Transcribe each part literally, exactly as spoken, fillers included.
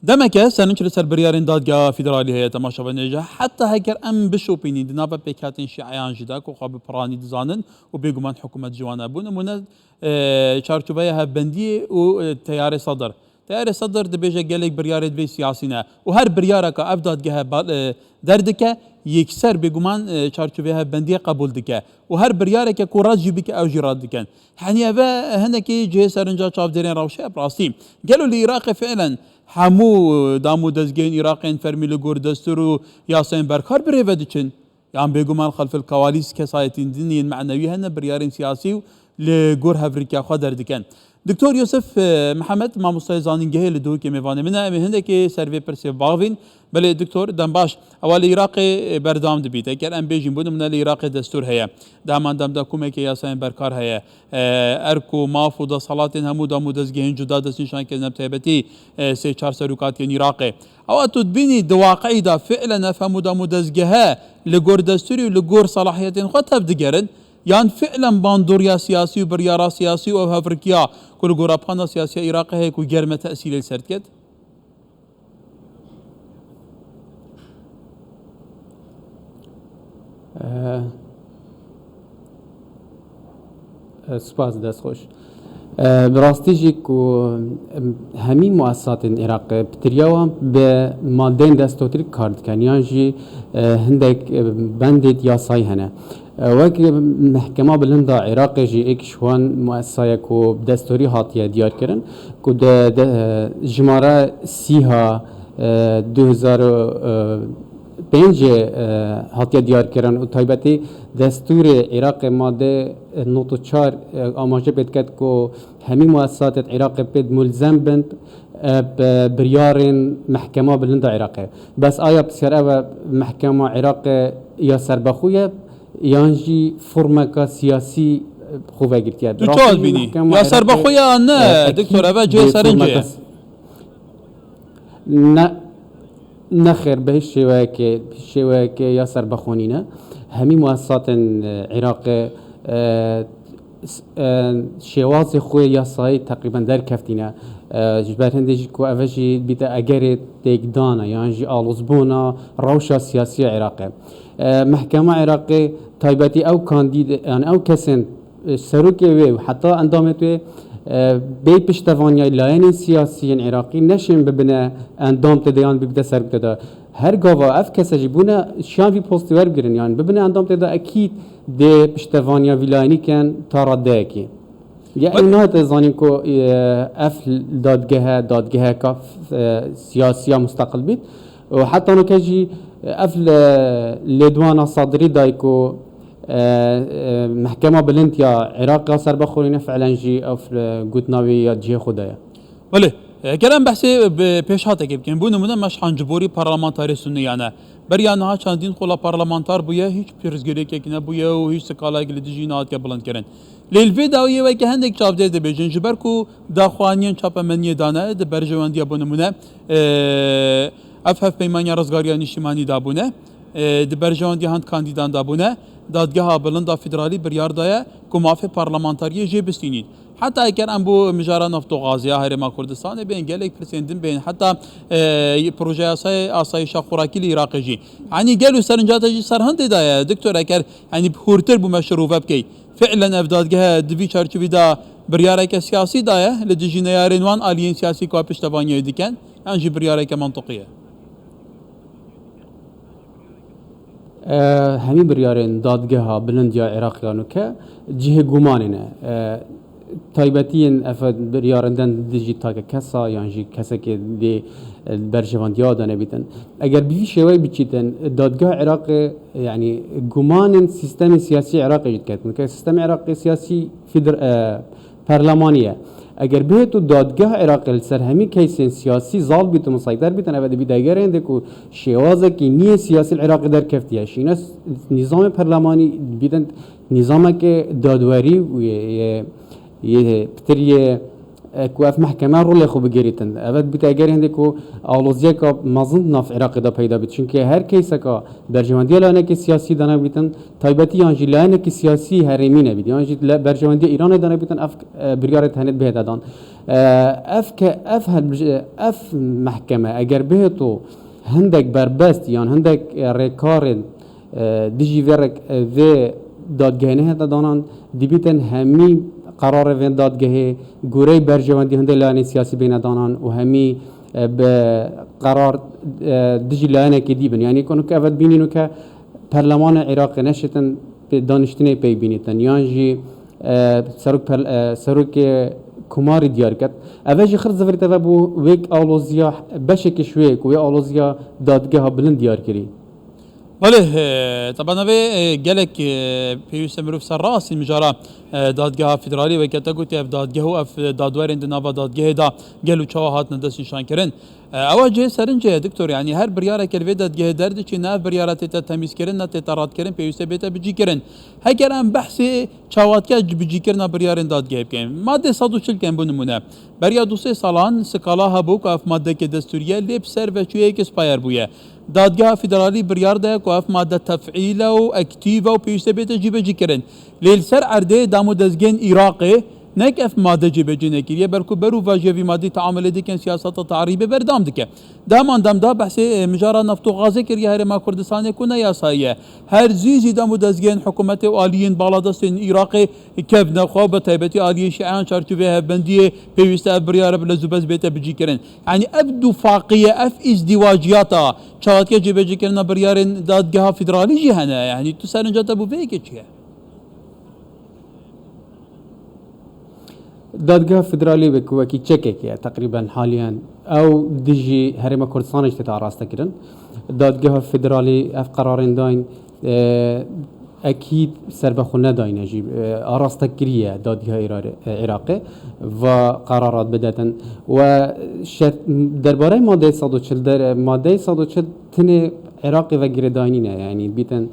Demeke sevinç li ser biryarên Dadgeha Federalî heye, temaşevanên hêja. Heta heger em bişopînîn di nava pêkhatên şîeyan jî de ku xwe bi piranî dizanin û bêguman hikûmet ji wan e. Bo nimûne, e, çarçoveya hevbendiyê û, e, teyarê Sedr. Teyarê Sedr dibêje gelek biryarê divê siyasî ne û her biryareka ev dadgehe ba-, e, derdike, yekser bêguman, e, çarçovê hevbendiyê qebûl dike û her biryareke ku red jî bike ew jî red dikin. Henî eve hinekî cihê serinca çavdêrên rewşe ye bi rastî. Gelo li Iraqê fiilen hemû dam û dezgehên Iraqê yên fermî li gor destûr û yasayên berkar bi rê ve diçin? Yan bêguman xelfil kewalîs kesayetên din yên menewî hene, biryarên siyasî û li gor hevrikiya xwe derdikin. Doktor Yusuf, e, Mihemed, mamostayê zanîngehê li Duhokê mêvanê min e. Em ê hindekê ser vê pirsê biaxivîn. Belê, Doktor, dem baş. Ewa li Iraqê, e, berdewam dibît. Eger em bêjin, bo nimûne li Iraqê destûr heye. Di heman dem de komeke yasayên berkar heye. E, erk û maf û desthilatên hemû dam û dezgehên cuda destnîşan kirine, bi taybetî, e, sê çar serokatiyên Iraqê. Ewa tu dibînî di waqiî de fiilen ev hemû dam û dezgehe li gor destûrî û li gor selahiyetên xwe tevdigerin? Yan fiilen bandoriya siyasî û biryara siyasî û ev hevrikiya ku li gora plana siyasî ya Iraqê heye ku germe tesîrê li ser diket? Eh, eh, spas, dest xweş. Eh, bi rastî jî ku, em, hemî muesesatên Iraqê, pitiriya wan bi madeyên destotî kar dikin, yan jî, eh, hindek, eh, bendê yasayî hene. Eh, wek Mehkema Bilind a Iraqê jî êk ji wan muesesa ye ku bi destorî hatiye diyarkirin, ku di, di, eh, jimare sîha, eh, du hezar û pêncê, eh, hatiye diyarkirin û taybetî destûrê Iraqê madde, eh, nod û çar, eh, amaje pê diket ku hemî muesesatê Iraqê pê mulzem bin, eh, bi biryarên Mehkema Bilind a Iraqê. Bes aya pisyar ev e, Mehkema Iraqê ya serbexwe ye, yan jî formeka siyasî, eh, xwe vegirtiye? Tu çawa dibînî? Ya serbexwe ya ne, eh, Doktor, ev cihê serince ye. Ne, nexêr, bi hiç şêweyekê, hiç şêweyekê ya serbexwe nîne. Hemî muesesatên, e, Iraqê, e, s-, e, şêwazê xwe yasayî teqrîben derkeftîne. E, ji ber hindê jî ku eve jî bîte egerê têkdana yan jî alozbûna rewşa siyasî ya Iraqê. E, Mehkema Iraqê taybetî ew kandîd-, yani ew kesên, e, serokê wê û heta endamê wê, e, bê piştevaniya layenên siyasî yên Iraqî neşên bibine endam tê de yan bibite serok tê de. Her gava ev kese jî bûne şiyan vî postî werbigirin, yani bibine endam tê de, ekîd dê piştevaniya vî layenî ken ta radeyekî. Ya ew nayê te zanîn ku, e, ev dadgehe, dadgeheka, e, siyasî ya musteqil bît. Û heta nûke jî ev li, lêdwana Sadrî dayî ku, e, e, Mehkema Bilind ya Iraq ya serbeqolîne fiilen jî ev, e, gotina wî ya cihê xwe de ye. Belê, e, eger em behsê bi pêşhatekê bikin, bo nimûne Meşhan Ciborî parlamentarê sunniyan e. Beriya niha çendîn xwe la parlamentar bûye, hîç pirsgirêkek nebûye û hîç skalayek li dijî nehatiye bilindkirin. Lê li vê dawiyê weke hindek çavdêr dibêjin, ji ber ku daxuyaniyên çapemeniyê dane, di berjewendiya bo nimûne, e, ev hevpeymaniya rizgariya niştimanî dabûne, e, di berjewendiya hin kandîdan dabûne, Dadgeha Bilind a Federalî biryar daye ku mafê parlamentariyê jê bistînîn. Heta eger em bo mijara neft û gazê ya Herêma Kurdistanê bên, gelek pirsên din bên, heta, e, projeya yasayê asayîşa xorakî li Iraqê jî. Yanî gelo serinca te jî ser hindê daye, Doktor, eger, yanî hûrtir bû me şirove bikey. Fiilen ev dadgehe di vî çarçovî de biryareke siyasî daye li dijî neyarên wan aliyên siyasî ku piştevaniyê dikin, yan jî biryareke mantiqî ye? E, hemî biryarên dadgeha bilind ya Iraq ya nûke cihê gumanê ne. E, taybetiyên ev biryarên den dijî take kesa yan jî kesekê dê, e, berjevandiya de nebîtin. Eger bi vî şêweyê biçîtin, dadgeha Iraqê, yanî gumanên sîstemê siyasî Iraqê jî diketin. Ke sîstemê Iraqê siyasî feder-, e, perlemanî ye. Eger bihêt û dadgeh Iraqê li ser hemî keysên siyasî zal bît û misayder bîtin, ev dibî degerên de ku şêwazekî nî yê siyasî li Iraqê derkeftiye. Şîne s-, nîzamê perlemanî bîtin nîzameke dadwerî û yê, yê, yê pitir yê, E, ku ev mehkeme rolê xwe bigirîtin. Evet, bîte eger hindê ku aloziyeka mezin di nav Iraqê de peyda bît. Çunke her keyseka berjewendiya layenekê siyasî dane bîtin, taybetî yan jî layenekî siyasî herêmî nebît, yan jî le-, berjewendiya Îranê dane bîtin, ev, e, biryarê tenê bihête dan. E, ev ke-, ev hel-, ev mehkeme eger bihêto hindek berbest yan hindek, e, rêkarên, e, dijî vê rek-, e, vê dadgehê nehête danan, dibîtin hemî qerarê vê dadgehê goreyê berjewendî hindê layenê siyasî bêne danan û hemî, e, bi qerar, e, dijî layenekê dî bin. Yanî ku nuke evet bînîn ke perlemanê Iraqê neşêtin pê daniştinê pey bînîtin yan jî, e, serok per-, e, serokê komarî diyar ket. Eve jî xir zivirîte ve bû wêk aloziya beşekî ji wê ku wê aloziya dadgeha bilind diyar kirî. Belê, e, teba navê, e, gelek, e, pêwîst e mirov ser rastî mijara, e, dadgeha federalî weke te gotî ev dadgeh û ev dadwerên di nava dadgehê de gelo çawa hatine destnîşankirin. E, ewa cihê serince ye, doktor, yanî her biryareke li vê dadgehê derdiçî, ne ev biryara tête temîzkirin, ne tête radkirin, pêwîste bête bicîkirin. Heger em behsê çawatîya bicîkirina biryarên dadgehê bikin, madê sed û çil ken, bo nimûne, beriya du sê salan skala hebû ku ev madeke destûrî ye, lê bi ser veçûyeyekê spayer bûye. Dadgeha Federalî biryar daye ku ev made tefîl e û aktîf e û pêwîste bête cîbecîkirin. Lê li ser erdê dam û dezgehên Iraqê nek ev made cîbecî nekiriye, belku berûvajiya vî madî teamulê dikin, siyaseta tehrîbê berdewam dike. Deman dem da behsê, e, mijara neft û gazê kiriye Herêma Kurdistanê ku ne yasayî ye. Her zî zî dam û dezgehên hikûmetê û aliyên baladestên Iraqê kevne xwe, bi taybetî aliyê şîeyan çarçovê hevbendiyê pêwîste ev biryare bi lez û bez bête bicîkirin. Yanî ev dûfaqî ye, ev îzdîwaciyata çawatîya cêbecîkirina biryarên dadgeha federalî jî hene. Yanî tu serinca te bo vê yekê çi ye? Dadgeha Federalî wek, wekî çekekê ye teqrîben haliyen. Ew dijî Herêma Kurdistanê jî tête araste kirin. Dadgeha Federalî ev qerarên dayîn, e, ekîd serbexwe nedayne jî, e, araste kiriye Dadgeha Îrarê-, e, Iraqê va qerarat bidetin. We şert, derbarê madeyê sed û çil der-, madeyê sed û çil tinê Iraqê ve girêdayî nîne, yanî bîtin,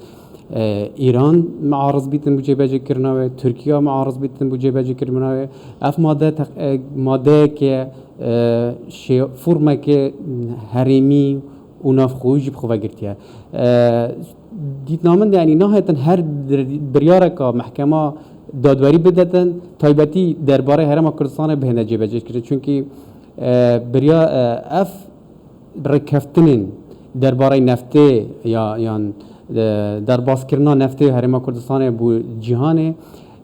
e, Îran miariz bîtin bo cêbecîkirina wê, Tirkiye miariz bîtin bo cêbecîkirina wê. Ev made teq-, e, madeyeke, e, şê-, formeke herêmî û navxweyî jî bi xwe ve girtiye. E, dîtina min de, yanî nahêtin her bir-, biryareka mehkema dadwerî bidetin, taybetî derbarê Herêma Kurdistanê bihêne cêbecîkirin. Çunkî, e, birya-, e, ev rêkeftinên derbarê neftê ya, yan, e, derbaskirina neftê Herêma Kurdistanê bo cîhanê,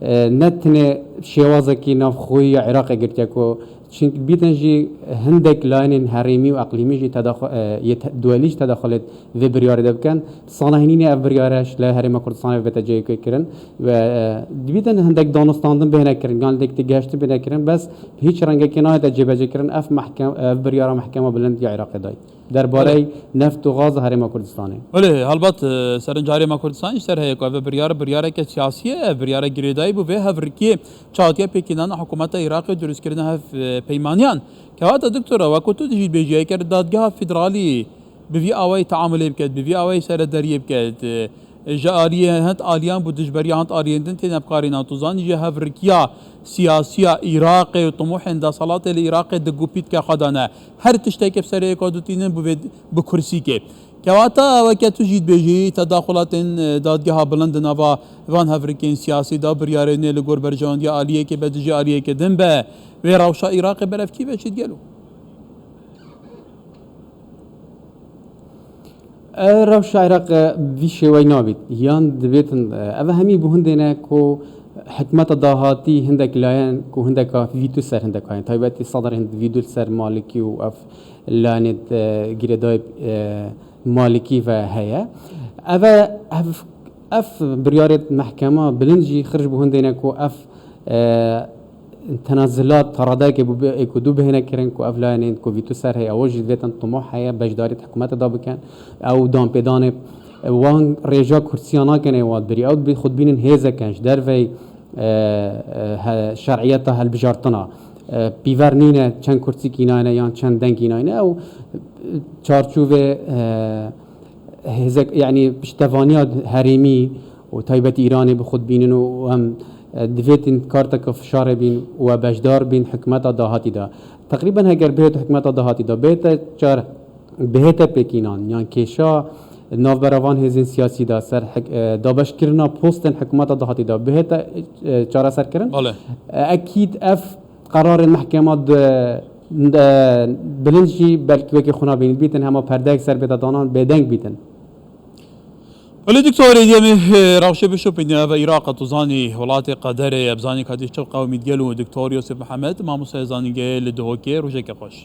e, ne tenê şêwazekî navxweyî ya Iraqê girtiye ku çink-, bîtin jî hindek layenên herêmî û eqlîmî jî tedaxu-, e, yê te-, duwelî jî tedaxulê vê biryarê de bikin. Sala hînînê ev biryare ji lê Herêma Kurdistanê bête cêkê kirin. Ve, e, dibîtin hindek danûstandin bihêne kirin, yan hindek têgihiştin bihêne kirin, bes bi hîç rengekê nahête cêbecê kirin. Ev mehkem-, ev biryara Mehkema Bilind ya Iraqê dayî derbarê neft û gaz a Herêma Kurdistanê. Belê, helbet, e, serinca Herêma Kurdistanê jî ser heye ku ev biryar, biryareke siyasî ye, ev biryare girêdayî bû vê hevrikiyê çatiya pêkînana hikûmeta Iraqê û dirustkirina hev, e, peymaniyan. Kewata doktora, wek ku tu dijî dibêjî, eger dadgeha federalî bi vî awayî teamulê biket, bi vî awayî serederiyê biket, e, ji aliyê hend aliyan bo dijberiya hend aliyên din têne bikarînan. Tu zanî jî hevrikiya siyasiya Iraqê û timohên desthilatê li Iraqê di gupî dike xwe de ne. Her tiştekê bi serê yeka dû tînin bi vê, bi kursîkê. Kewata weke tu jî dibêjî, tedaxulatên, e, dadgeha bilind di nava van hevrikên siyasî de biryarê nê li gor berjewendiya aliyekê be dijî aliyekê din be, wê rewşa Iraqê berevkî be çi digelo? E, rewşa Iraqê vî şêweyî nabît. Yan dibêtin, e, ev hemî bo hindê ne ku hikûmeta dahatî hindek layen ku hindeka vîto ser hindek hayin. Taybetî sedr hind vîto ser Malikî û ev layenê, e, girêdayî, e, Malikî ve heye. Ev, ev, ev biryarê mehkema bilind jî xirc bo hindê ne ku ev, e, tenazilat, taradayeke bû bi-, êk û du bihêne kirin ku ev layenên ku vîto ser heye, ew jî divêtin timoh heye, beşdarî di hikûmetê de bikin. Ew danpêdanê, e, wan rêja kursiya nakin ê wan birî. Ew bi xwe dibînin hêzeken ji derveyî, e, e, he-, şer'iyeta hilbijartina. E, pîver nîne çend kursîkî nayne yan çend dengî nayne. Ew, e, çarçovê, e, hêzek, yanî piştevaniya herêmî û taybetî Îranê bi xwe dibînin û em E, divêtin karteke fişarê bîn û we beşdar bîn hikûmeta dahatî de. Teqrîben heger bihête hikûmeta dahatî de, bihête çar-, bihête pêkînan, yan kêşa navbera van hêzên siyasî de ser hik-, e, dabeşkirina postên hikûmeta dahatî de bihête, e, çareserkirin. Bale. E, ekîd ev qerarên mehkema de, de bilind jî belkî wekî xwe nabînî bîtin, hema perdeyek ser bête danan bêdeng bîtin. Belê doktor, êdî em ê, e, rewşê bişopîne. Ev Iraq e, tu zanî, welatê qederê ye. Em zanî ka dî çi qewimî digel û doktor Yosef Mihemed, mamoste zanîngehê li Duhokê. Rojeke xweş.